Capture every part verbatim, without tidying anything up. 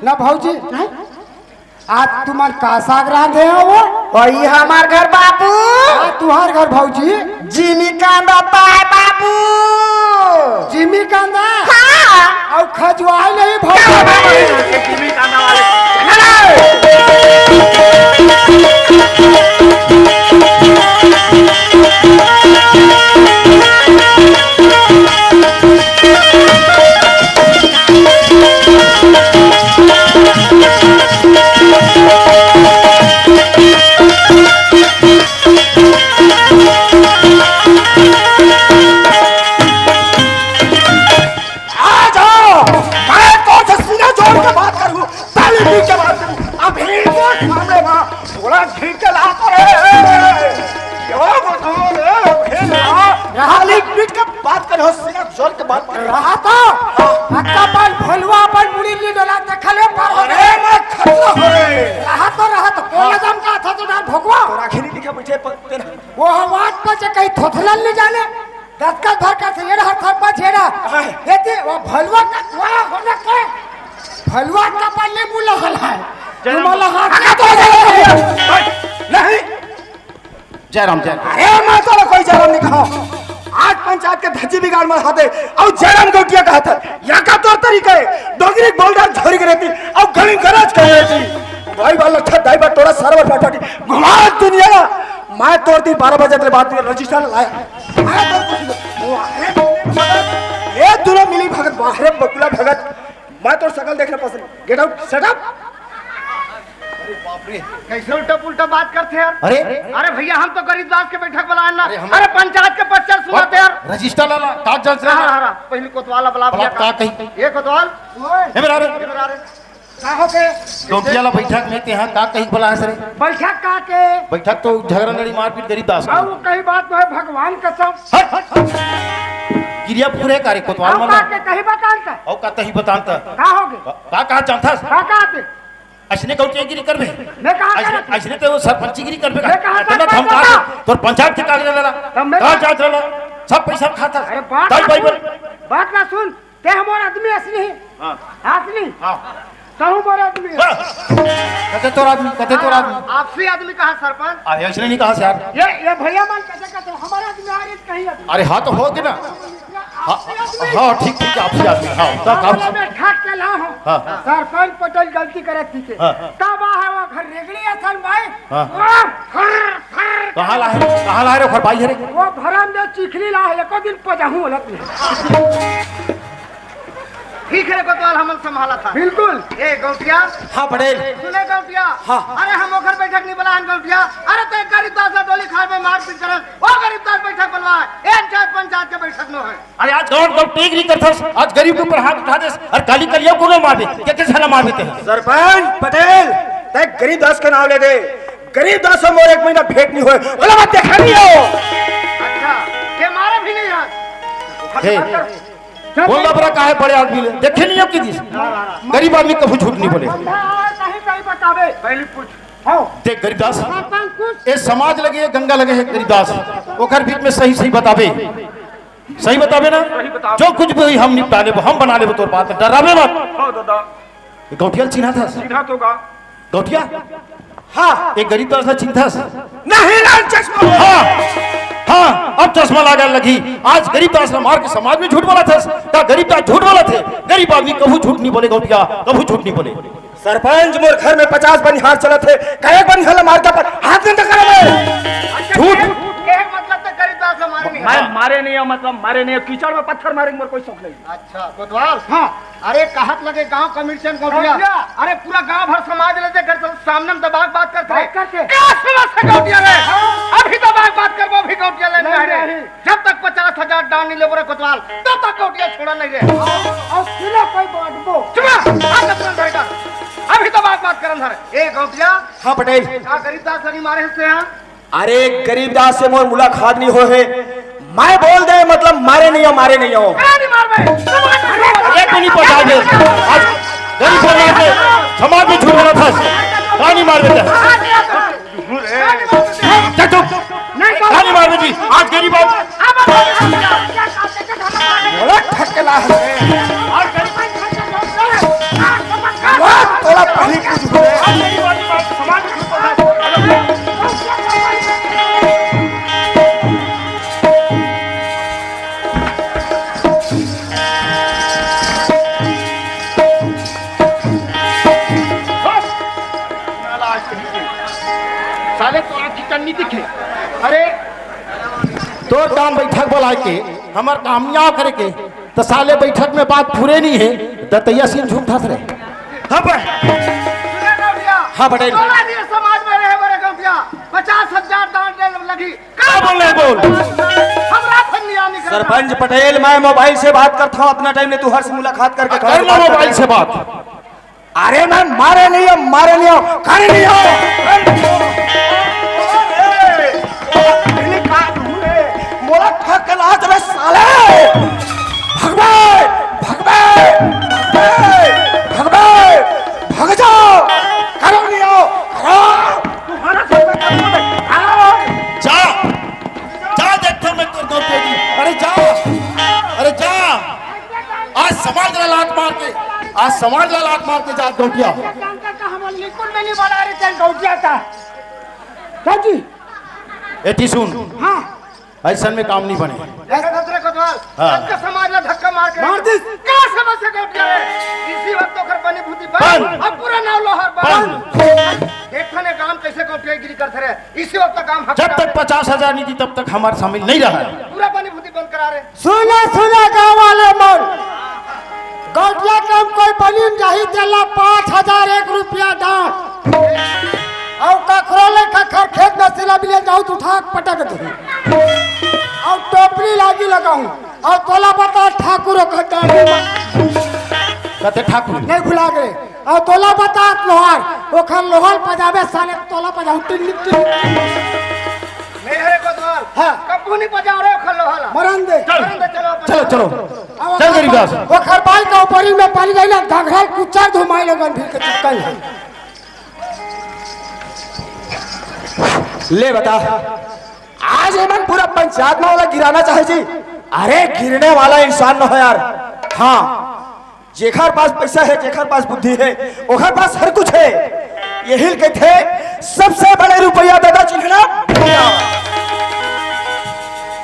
ना भौजी, आज तुमन का साग रांधे हो वो? वही हमार घर बाबू। हाँ, तुहार घर भौजी। जिमी कांदा पाए बाबू। जिमी कांदा? हाँ। अउ खजुआए नहीं भौजी। जिमी कांदा वाले। आ जाओ, मैं तो सीना जोड़ के बात करूँ, ताली पीट के बात करूँ। अभी तो सामने वहाँ थोड़ा घी के ला पड़े। यो बताओ रे, अभी ना, ताली पीट के बात करो, सीना जोड़ के बात करो। रहा तो, अक्का अपन भलुआ अपन मुड़ी नहीं डोला, देखा ले पार हो अरे, गए। मैं खतरा हो गए। रहा तो, रहा तो, कोई हाँ। जम का था तो ना भगवा। तोरा खिली दिखा पीछे पर तेरा। वो आवाज पर से कहीं थोथलन नहीं जाने। दस का भर का से ये हर थप्पा छेड़ा। हाँ। ये ते, वो भलुआ का, वो होना के? भलुआ का पल्ले मुला हल है। जन्म तुम्हारा हाथ का तो नहीं। जयराम, जयराम। अरे, मैं तो कोई जयराम नहीं कहा। आज पंचायत के धज्जी बिगाड़ मत हाथे। और जयराम गौटिया कहा था, यहाँ का तौर तरीका है। डोगरी बोल रहा, झोरी के रहती। और गली गरज कर रहती। भाई बाल अच्छा, दाई बात तोड़ा, सारा बात फाटी। घुमा दुनिया। मैं तोड़ दी बारह बजे तेरे बात रजिस्टर लाया। मैं तो कुछ नहीं। वो है। ये दोनों मिली भगत, बाहर बकुला भगत। मैं तो शकल देखना पसंद। Get out, shut up। अरे बाप रे, कैसे उल्टा पुल्टा बात करते यार। अरे। अरे भैया, हम तो गरीब दास के बैठक बुलाए ना। अरे हम अरे पंचायत के पर्चा सुनाते यार। रजिस्टर लाला, कागजात हाँ, लाला। हाँ, हाँ, पहले कोतवाल बुला भला भैया का का। कही? ये कोतवाल। ए मेरा रे। ये मेरा रे। का हो के? गौटिया ला बैठक में ते हा का कही भला है सरे? बैठक का के? बैठक तो झगड़ा लड़ी मारपीट गरीब दास का। बाबू कही बात तो है भगवान कसम। हट, हट, हट। गिरिया पूरे का रे कोतवाल अब मन का ला। के कही बतान त? अउ का तही बतान त? का हो गे? का, का कहा जानथस? का कहा ते? अइसने गौटियागिरी करबे? मैं कहा अइसने, करत? अइसने ते वो सरपंचीगिरी करबे का? मैं कहा इतना करत धमका था? दे, तोर पंचायत के कागज लेला। तब मैं कहाँ कहा जात रहला? सब पैसा खाता। अरे बात ताई ना भाई सुन, बोल। बात ना सुन। ते हमर आदमी असली है। हाँ। असली। हाँ। तहु मोर आदमी है। हाँ। कते तोर आदमी, कते तोर आदमी। आपसी आदमी कहा सरपंच? अरे, अइसने नहीं कहा यार। ये, ये भैया मन कते कते हमर आदमी आ रही कहीं आदमी। अरे, हाँ तो हो के ना। हाँ, आपसी आदमी। हाँ, ठीक, ठीक, आपसी आदमी। हाँ, तब हाँ, आप बोले, मैं ठाक के ला हूँ। हाँ। सरपंच पटेल गलती करत थी के। हाँ। तब आ है वो घर रेगड़ी असन भाई। हाँ। वाह, फर, फर। कहाँ ला है? कहाँ ला है रे ओखर भाई है रे? वो भरम दे चिखली ला है, एको दिन पजाहूँ बोलत नहीं। ठीक है रे कोतवाल, हमन संभाला था। बिल्कुल। ए गौटिया। हाँ, पटेल। सुने गौटिया। हाँ। अरे हम ओखर बैठक नहीं बुलाएन गौटिया। अरे ते गरीब दास ला डोली खाल में मारपीट करन। ओ गरीब दास बैठक बुलवा। ए पंचायत, पंचायत के बैठक में है। अरे आज गाँव गाँव टेगरी करथस, आज गरीब के ऊपर हाथ उठा देस, अउ काली कलिया कोनो मार दे, के के झला मार देते हैं। सरपंच पटेल, ते गरीब दास के नाम ले दे। गरीब दास से मोर एक महीना भेंट नहीं होए, ओला मैं देखा नहीं हो। अच्छा, के मारे भी नहीं आज। हे, बोल बरा काहे बड़े आदमी ले, देखे नहीं हो कि दिस? गरीब आदमी कभू झूठ नहीं बोले। नहीं, नहीं बतावे। पहले पूछ। हाँ। देख गरीब दास, सरपंच पूछ। ए समाज लगे, गंगा लगे है गरीब दास, ओकर बीच में सही सही बतावे। सही बताबे ना? सही बताबे। जो कुछ भी होही, हम निपटा लेबो, हम बना लेबो तोर बात, डराबे मत। हाँ दादा। गौटिया ल चिन्हाथस? चिन्हात होगा। गौटिया? हाँ। ए गरीब दास ला चिन्हाथस? नहीं लाल चश्मा। हाँ। हाँ, अब चश्मा लागे लगही। आज गरीब दास ला मार के समाज में झूठ बोलथस। त गरीब दास झूठ बोलथे। गरीब आदमी कभू झूठ नहीं बोले गौटिया, कभू झूठ नहीं बोले। सरपंच, मोर घर में पचास बनिहार चलत हे, कई बनिहार ला मार के अपन हाथ में टकरा दे। अच्छा, झूठ। कहे, कहे मतलब तो गरीब दास ला मारे नहीं। मैं मारे नहीं हूँ, मतलब मारे नहीं हूँ, कीचड़ में पत्थर मारे के मोर कोई शौक नहीं। अच्छा, कोतवाल। हाँ। अरे, कहत लगे गांव का मिर्चन गौटिया। गौटिया। अरे, पूरा गांव भर समाज लेते घर से सामने में दबाक बात करते रहे। बात करते। क्या समझ से गौटिया रे? हाँ। अभी दबाक बात करबो, अभी गौटिया लेने नहीं, नहीं। जब तक पचास हजार दान नहीं लेबो रे कोतवाल, तब तक गौटिया छोड़ा नहीं रे। अउ, अउ किलो कोई बांटबो। चुप रह, हाथ अपना धर कर। अभी तो बात, बात करन धर। ए गौटिया। हाँ पटेल। का गरीब दास ला नहीं मारे हस तें? अरे गरीब दास से मोर मुलाकात नहीं होए हे। मैं बोल दे मतलब मारे नहीं हो, मारे नहीं हो। का नहीं मारबे? तो मार। ये तो नहीं पता है। आज गरीब समाज में, समाज में झूठ बोलथस। का नहीं मार देता है? चल चुप। नहीं तो कहानी मार बेटी, आज गरीब आज। बोला ठकेला है। आज गरीब। अरे तोरा चिकन नहीं दिखे। अरे तोर काम बैठक बुलाए के, हमर काम न्याव करे के, तो साले बैठक में बात पूरे नहीं है, दतैया सीन झूम धस रहे। हाँ बे। हाँ बटेल। तोला नहीं समाज में रहे बड़े गौटिया, पचास हजार दान दे लगी। का बोल रहे बोल? हमरा फन नहीं आने का। सरपंच पटेल, मैं मोबाइल से बात करता हूँ, अपना टाइम ले तू हर से मुलाकात करके कर लो मोबाइल से बात। अरे मैं मारे नहीं हो, मारे नहीं हो, करे नहीं हो। मोला ठक के लात रे साले। भगबे, भगबे, भगबे, भगबे, भग जाओ। करो नहीं हो, करो। तुम्हारा सब मैं करूँगा। जा, जा देखता हूँ मैं तेरे को तेरी। अरे जा, अरे जा। आज समाज ला लात मार के, आज समाज ला लात मार के जा गौटिया। काम करता हम बिल्कुल में नहीं बना रहे थे गौटिया का। क्या जी? एती सुन, हाँ। ऐसन में काम नहीं बने। ऐसा दूसरे कोतवाल, हाँ। सबके समाज ला धक्का मार के मार दिस। क्या समझ से गौटिया है? इसी वक्त ओकर बनी भूती बंद। बंद। अब पूरा नाव लोहर बंद। बंद। देखा ने काम कैसे गौटियागिरी करते रहे। इसी वक्त काम हक जब तक पचास हजार नहीं दी, तब तक हमार शामिल नहीं रहा है। पूरा बनी भूती बंद करा रहे। सुना, सुना गाँव वाले मन, गौटिया के हम कोई बनी में जाही, तेला पाँच हजार एक रुपया दान। अउ कखरो ले खखर खेत में सिला मिले जाहूँ, तो उठा के पटक दे। अउ टोपली लागी लगाहूँ। अउ तोला बता ठाकुर ओकर दाढ़ी में कते ठाकुर? नहीं भुला गए। अउ तोला बता लोहार, ओखर लोहल पजाबे साले, तोला पजाऊ टिन टिन। नहीं है कोतवाल। हाँ। कब्बू नहीं पजाओ रे ओखर लोहल। मरन दे। चल। मरन दे, चलो अपन। चलो, चलो। अब चल ओखर गरीब दास। ओखर बाई का ऊपरी में पानी जाइला, घघरा कुचर धुमाई लगन भी के चिपकल है। ले बता, आज एमन पूरा पंचायत में वाला गिराना चाहे जी। अरे गिरने वाला इंसान न हो यार। हाँ, जेखर पास पैसा है, जेखर पास बुद्धि है, ओखर पास हर कुछ है। यही ल कहिथे सबसे बड़े रुपया दादा चिन्हना।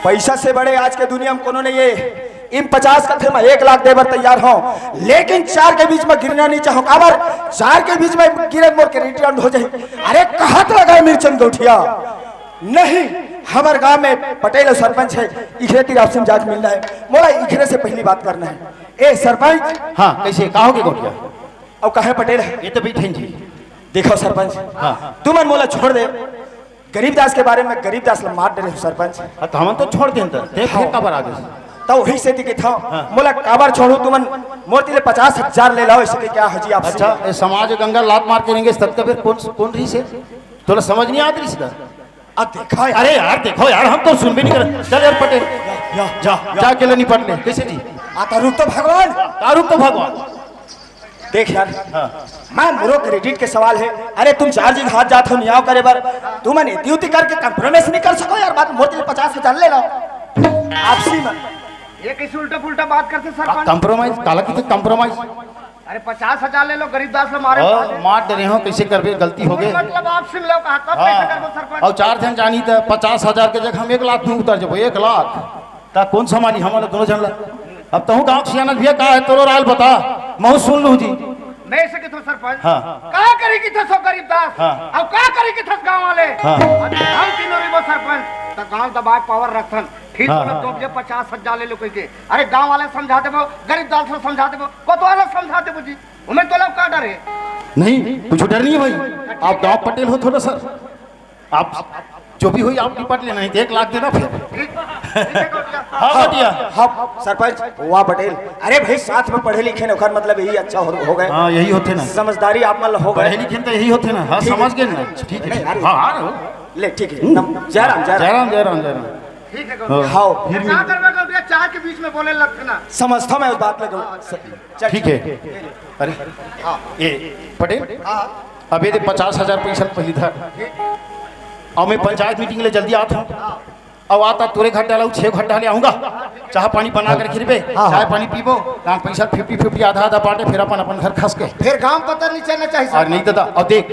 पैसा से बड़े आज के दुनिया में कोनो नहीं है। इम पचास कथे मैं एक लाख दे बर तैयार हूँ, लेकिन चार के बीच में गिरना नहीं चाहूँ। काबर चार के बीच में गिरे मोर credit down हो जाए। अरे कहत लगा मिर्चन गौठिया, नहीं, हमर गांव में पटेल अउ सरपंच है, इखरे तीर आपसे जाके मिलना है, मोला इखरे से पहली बात करना है। ए सरपंच। हाँ, कैसे? का हो गे गौठिया? अउ कहे पटेल है? ये तो बैठे जी। देखो सरपंच, हाँ। तुमन मोला छोड़ दे, गरीबदास के बारे में गरीबदास ला मार डरे हो सरपंच। हाँ, तो हमन तो छोड़ देन त, ते फिर हाँ। काबर आ गे? तो वही से दिखे था, हाँ। मोला काबर छोड़ू तुमन, मोर तीर ले पचास हजार ले लाओ, इसके क्या हजी आपसे? अच्छा, ए समाज गंगा लात मार के रहेंगे, तब तो फिर कौन, कौन रही से? तोला समझ नहीं आत रही इसका? अब देखा यार। अरे यार, देखो यार, हम तो सुन भी नहीं कर। चल यार पटेल, या, या, जा, या। जाके ले निपट ले। कैसे जी? आ, तारुक तो भगवान। तारुक तो भगवान। देख यार, हाँ। मैं मोरो credit के सवाल है। अरे तुम चार जी हाथ जात हो न्याव करे बर, तुमन एती उती करके compromise नहीं कर सको यार। बात मोर तीर पचास हजार ले लो आपसी में। ये कैसे उल्टा पुल्टा बात करते सरपंच? Compromise? काला की compromise? अरे पचास हजार ले लो, गरीबदास ला मारे ओ, खाते। मार डरे हो, कैसे करबे, गलती हो गई। मतलब आपसी में लो कहा, कब हाँ। कैसे करबो सरपंच? अउ चार झन जानी त पचास हजार के जगह हम एक लाख में उतर जबो, एक लाख। त कौन संभाली हमन ला दोनों झन ला? अब तहूँ गाँव के सियाना भैया का है, तोरो राय ल बता, महूँ सुन लूँ जी। मैं से किथो सरपंच, हाँ। का करी किथो सो गरीबदास? हाँ। अब का करी किथो गाँव वाले? हाँ। अब हम तीनों रहिबो सरपंच, त गाँव दबाए power रखथन। ठीक हाँ, बोला, हाँ। तो अब ये पचास हजार ले लो कह के। अरे गाँव वाले समझा देबो, गरीबदास ला समझा देबो, कोतवाल ला समझा देबो जी। उमें तोला का डर है? नहीं, कुछ डर नहीं है भाई। आप गाँव पटेल हो थोड़ा सर। आप जो भी होई, आप निपट लेना, नहीं तो एक लाख देना फिर। ठीक, ठीक है, गौटिया। हाँ, गौटिया। हाँ, सरपंच, वाह पटेल। अरे भाई, साथ में पढ़े लिखे न, ओकर मतलब यही अच्छा हो, हो गए। हाँ, यही होथे ना। समझदारी आप मन ल हो गए। पढ़े लिखे तो यही होथे ना। हाँ, ठीक है। समझ गए ना। ठीक नहीं, है। यार। हाँ, हाँ, हो। ले, ठीक है। नम-, जय राम, जय राम। जय राम, जय राम, जय राम। ठीक है, हाँ। गौटिया। हाँ। फिर भी क्या करबे, गौटिया? चार के बीच में बोले लगथे ना। समझता मैं उस बात में, गौ-, हाँ, चल। चल, ठीक है। अरे, हाँ। ए, पटेल, हाँ। अबे दे पचास हजार पैसा पहली धर। अउ मैं पंचायत meeting ले जल्दी आत हूँ। हाँ। अउ आता तोरे घर डाला, छः घर डाले आऊँगा। चाय पानी बना कर खिलबे, हाँ, हाँ। चाय पानी पीबो, काम पैसा fifty fifty, आधा आधा बांटे, फिर अपन अपन घर खस के। फिर गांव पता नहीं चलना चाहिए और सर। नहीं दादा, अब देख,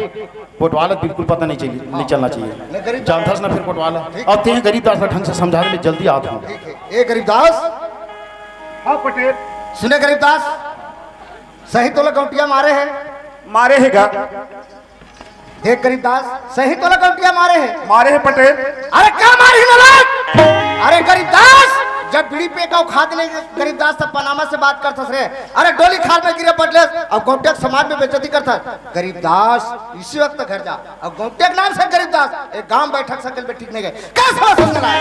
कोटवाला बिल्कुल पता नहीं चली, नहीं चलना चाहिए। मैं गरीब जानथस ना फिर कोटवाला। ठीक। अब तें गरीबदास ला ढंग से समझा दे, मैं जल्दी आत हूँ। ठीक है। ए गरीबदास। हाँ पटेल। सुने गरीबदास, सही तोला गौटिया मारे है? मारे है गा। हे गरीबदास, सही तोला गौंटिया मारे हे? मारे हे पटेल। अरे का मारे हे नालायक? अरे गरीबदास, जब बीड़ी पी के अउ खात ले गरीबदास, तब पनामा से बात करथस रे। अरे डोली खाल में गिरे पटलेस अउ गौंटिया के समाज में बेइज्जती करथस। गरीबदास, इसी वक्त घर जा। अउ गौंटिया के नाम से गरीबदास, एक गांव बैठक सकल में ठीक नहीं गए। का समझ समझ लाए?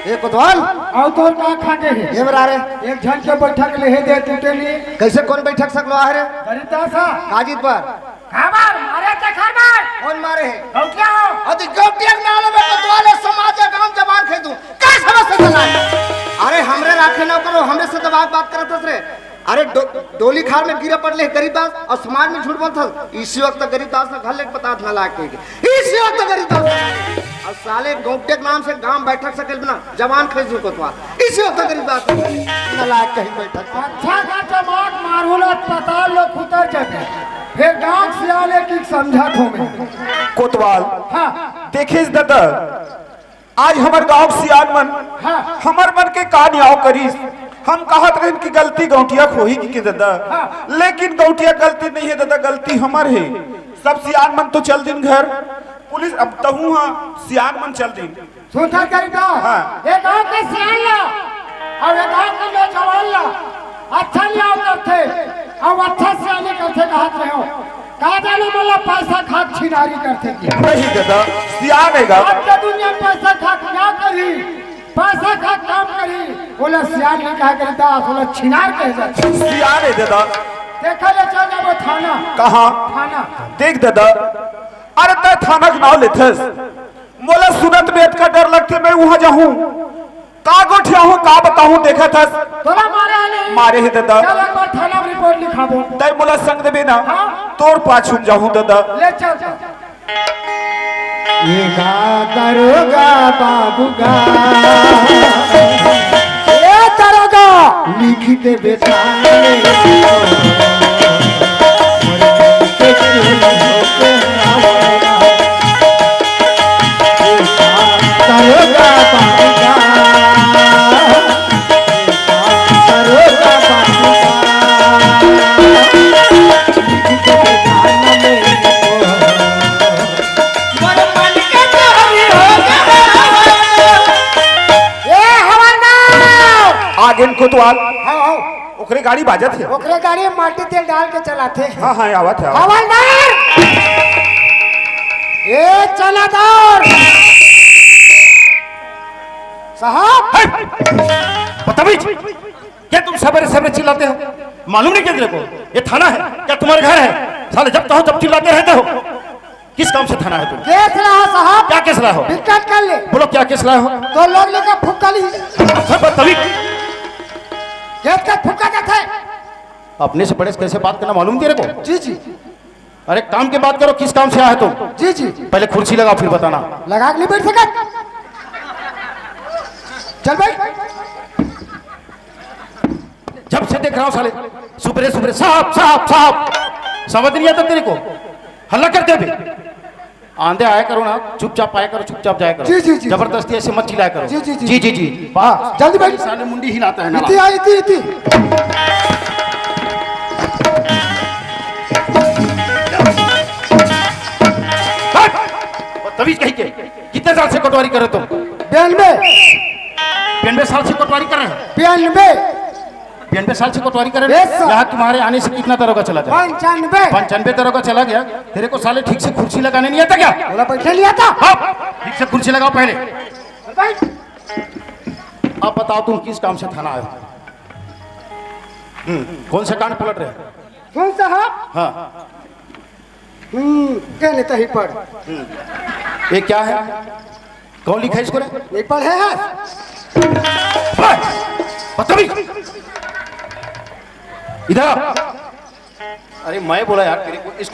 ए कोतवाल। अउ तोर का खाके हे? ये बरा रे। एक झन के बैठक ले हे दे टूटे नी। कैसे कौन बैठक सकलो आहे रे? गरीबदास हा। काजित पर। काबर? मारे ते खर मार। कौन मारे हे? गौटिया हो। अति गौटिया के नाम में कोतवाल हे, समाज के गांव जबान खेदू। का समझ समझ लाए? अरे हमरे राखे ना करो, हमरे से दबाव बात करत हस रे। अरे डो-, डोली खाल में गिरे पटले गरीबदास अउ समाज में झूठ बोलत हस। इसी वक्त गरीबदास ने घर लेके बतात नालायक कहिके। इसी वक्त गरीबदास ने। अउ साले गौंटिया के नाम से गांव बैठक सकल बना, जबान खेस जू कोतवाल। इसी वक्त गरीबदास ने। नालायक कहीं बैठक। अच्छा खासा मार मारू ला अस्पताल लोग उतर जाते। फिर गांव से आले की समझत हो मैं। कोतवाल। हाँ। देखिस दादा, आज हमर गांव के सियान मन हाँ। हमर मन के का न्याव करिस। हम कहत रहेन कि गलती गौंटिया के होही कि के दादा, हाँ। लेकिन गौंटिया गलती नहीं हे दादा, गलती हमर हे। सब सियान मन तो चल दिन घर, पुलिस अब तहूं हा सियान मन चल दिन। सुनता करिता, हाँ। ये गांव के सियान ला अउ ये गांव के नौजवान ला अच्छा न्याव करथे अउ अच्छा सियानी करथे कहत रहे हो। का जाने मोला पैसा खात छिनारी करथे कि। नहीं दादा, सियान हे गा। आज के दुनिया में पैसा खात का करही, पैसा खात काम करही, ओला सियान नहीं कहा करता, ओला छिनार कहे जाथे। सियान हे दादा। देखा ले चल जाबो थाना। कहाँ? थाना। देख दादा, अरे तैं थाना के नाव लेथस, मोला सुनत में अतका डर लगथे, मैं उहाँ जाहूँ। का गोठियाहूँ, का बताहूँ, देखत हस। तोला मारे हे नहीं? मारे हे दादा। चल एक बार थाना में रिपोर्ट लिखाबो। तैं मोला संग देबे ना, हाँ। तोर पाछू में जाहूँ दादा। ले चल। ये गा दरोगा बाबू गा। ए दरोगा। लिख देबे थाने। ए, हवलदार! आगेन कोतवाल। हाँ, हाँ। ओकरे गाड़ी बाजत हे। ओकरे गाड़ी में माटी तेल डाल के चलाथे। हाँ, हाँ, आवत हे, आवत। हवलदार! ए, चनादार! साहब! हे! बदतमीज! क्या तुम सवेरे सवेरे चिल्लाते हो? मालूम नहीं क्या तेरे को? ये थाना है, क्या तुम्हारे घर है? साले जब कहो तब चिल्लाते रहते हो। किस काम से थाना है तुम? केस रहा साहब। क्या केस रहा हो? दिक्कत कर ले। बोलो क्या केस रहा हो? तो लोग लेकर फुक्का ली। अच्छा बदतमीज। केस का फुक्का जाता है। अपने से बड़े से कैसे बात करना मालूम तेरे को? जी, जी। अरे काम की बात करो, किस काम से आया तुम? जी, जी। पहले कुर्सी लगाओ फिर बताना। लगा के नहीं बैठ सकत। चल भाई। जब से देख रहा हूँ साले, सुबह सुबह साहब, साहब, साहब, समझ नहीं आता तेरे को? हल्ला करते भी। आंदे आया करो ना, चुपचाप आया करो, चुपचाप जाया करो। जी, जी, जी। जबरदस्ती ऐसे मत चिल्लाया करो। जी, जी, जी। जी, जी, जी। हाँ, जल्दी बैठ। साले मुंडी हिलाता है ना। इति आ, इति, इति। बदतमीज कहीं के। कितने साल से कोटवारी कर रहे तुम? बयानबे। बयानबे साल से कोटवारी कर रहे हो? बयानबे। बयानबे साल से कोटवारी कर रहे हो? Yes, sir। यहाँ तुम्हारे आने से कितना दरोगा चला गया? पंचानबे। पंचानबे दरोगा चला गया। तेरे को साले ठीक से कुर्सी लगाने नहीं आता क्या? बोला बैठने नहीं आता? हाँ, ठीक से कुर्सी लगाओ पहले। बैठ। अब बताओ तुम किस काम से थाना आए हो? हम्म, कौन सा कांड पलट रहे हो? कौन साहब? हाँ। हम्म, क्या लेता ही पढ़। ये क्या है? कौन लिखा है इसको रे? नहीं पढ़े है। बदतमीज। इधर आ। अरे मैं बोला यार तेरे को, इसको